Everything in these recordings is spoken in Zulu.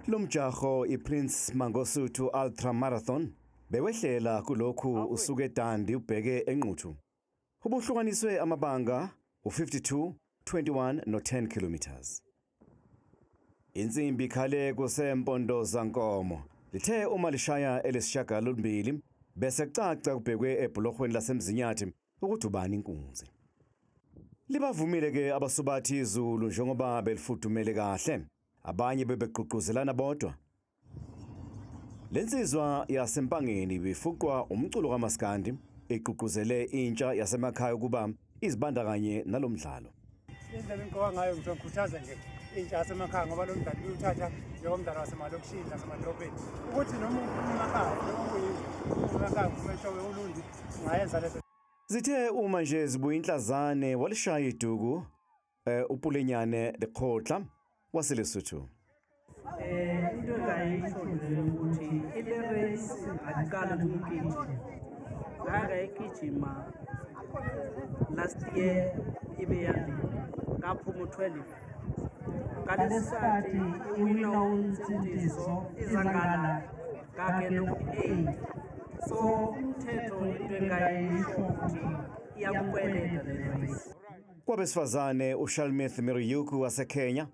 Lo mjaho iPrince Mangosuthu Ultra Marathon bewehlela kulokhu usuke eDundee ubheke eNquthu. Ubuhlukaniswe amabanga u-52, 21 no-10 kilometers. Insimbi ikhale kusempondo zankomo. Lithe uma lishaya elesishiyagalombili bese kucaca kubhekwe ebhulohweni laseMzinyathi ukuthi ubani inkunzi. Libavumile ke abasubathi izulu njengoba belifudumele kahle. Abanye bebegqugquzelana bodwa. Lensizwa yaseMpangeni ibifuqwa umculo kaMaskandi igqugquzele intsha yasemakhaya ukuba izibandakanye nalomdlalo. Indlela engigqoka ngayo ngizokhuthaza nje intsha yasemakhaya ngoba lo mdlalo uwuthatha njengomdlalo wasemalokishini nasemadolobheni ukuthi noma uphuma emakhaya noma kuyini emakhaya uphuma eShowe uLundi ungayenza lento. Zithe uma nje zibuya inhlazane walishaya iduku uPulenyane Lekgotla waseLesotho. Into engayisho nje ukuthi ile race akuqali ukugijima. Ngangayigijima last year ibe yandile ngaphuma u-12. Ngalesikhathi iwina uNsindiso izangala ngangena ku-8. So umthetho into engayisho ukuthi iyakukweleta le race. Kwabesifazane uShalmith Miriuku waseKenya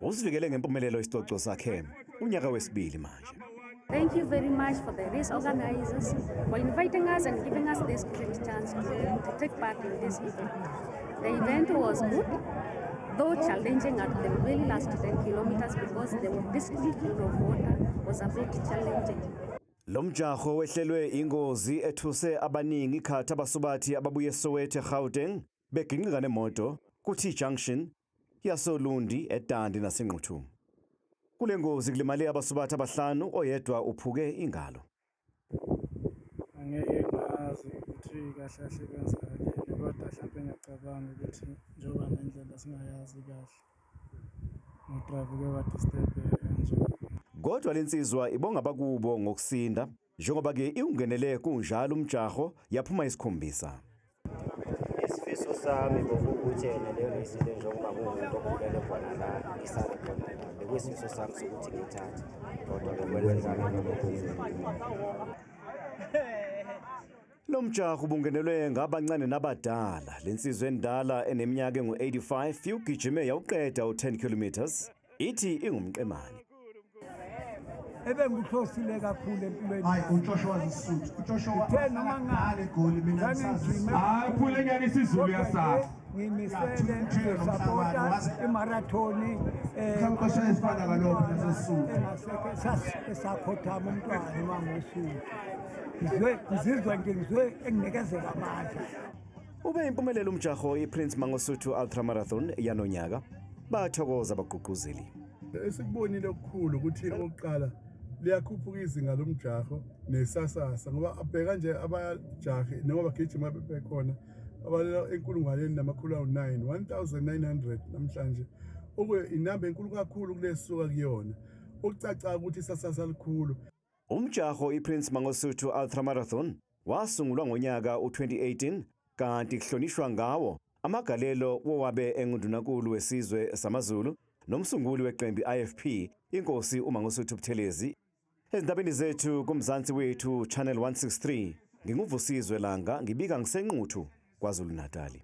usivikele ngempumelelo isicoco sakhe unyaka wesibili manje. Thank you very much for the race organizers for inviting us and giving us this great chance to take part in this event. The event was good, though challenging at the very last 10 kilometers because the distribution of water was a bit challenging. Lo mjaho wehlelwe ingozi ethuse abaningi ikhathi abasubathi ababuye eSoweto eGauteng beginqika nemoto ku-T Junction yasoLundi eDundee naseNquthu. Kule ngozi kulimale abasubathi abahlanu, oyedwa uphuke ingalo. Angeke ngazi ukuthi kahle kahle kwenzakaleni, kodwa hlampe ngiyacabanga ukuthi njengoba nendlela singayazi kahle, no-driver uke wa-disturb-eka nje. Kodwa lensizwa ibonga abakubo ngokusinda njengoba ke iwungenele kunjalo umjaho yaphuma isikhombisa. Isifiso sami bokuwukuthi ena leyo race le, njengoba kuwumuntu okhulele khona la, ngisale khona la, bekuyisifiso sami sokuthi ngiyithathe, kodwa bekwenzeka lokho. Lo mjaho ubungenelwe ngabancane nabadala. Lensizwa endala eneminyaka engu-85 iwugijime yawuqeda u-10 kilometers. Ithi ingumqemane. Ebengikuhlosile kakhulu empilweni Hayi, yami. uJoshua Zisuthu. UJoshua Uthe noma ngale goli mina zange ngisazi. ngijime. Hayi, Phulenyane, isiZulu Kodwa nje yasazi. ngimisele Uthile ngisapota nomhlabane, imarathoni Mhlawumbe xesha esifana kalokho naseSuthu. engasekho esakhothama umntwana uMangosuthu. Ngizwe ngizizwa nje ngizwe enginikezela amandla. Ube impumelelo umjaho iPrince Mangosuthu Ultra Marathon yanonyaka. Bathokoza abagqugquzeli. Esikubonile okukhulu ukuthi okokuqala liyakhuphuka izinga lomjaho nesasasa, ngoba abheka nje abajahi noma bagijima bekhona abalela 1900 1900 namhlanje, inamba enkulu kakhulu kulesuka kuyona, okucaca ukuthi isasasa likhulu. Umjaho iPrince Mangosuthu Ultra Marathon wasungulwa ngonyaka u-2018 kanti kuhlonishwa ngawo amagalelo wowabe engundunankulu wesizwe samaZulu nomsunguli weqembu i-IFP, inkosi uMangosuthu Buthelezi. Ezindabeni zethu kuMzansi Wethu Channel 163, nginguVusizwe Langa, ngibika ngiseNquthu, KwaZulu Natali.